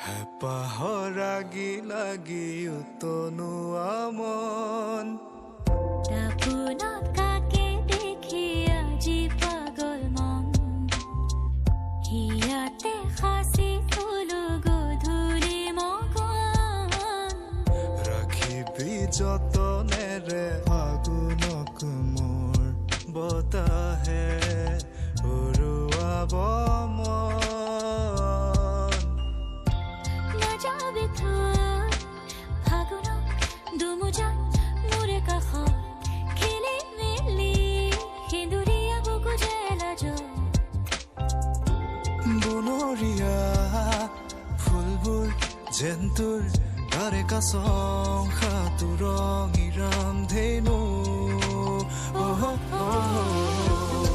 হেঁপাহৰ আগি লাগি উতনুৱা মন। দাপোনত কাকে দেখি আজি পাগল মন, হিয়াতে সাঁচি থলো গধূলি মগন। ৰাখিবি যতনেৰে ফাগুনক মোৰ, বতাহে উৰুৱাব মন। নাযাবি থৈ ফাগুনক, দুমোজা মোৰে কাষত খেলি মেলি সেন্দুৰীয়া বুকু যে লাজত। বনৰীয়া ফুলবোৰ যেন তোৰ তাৰে কাছং সাঁতোৰঙী ৰামধেনু। অহ, অহ।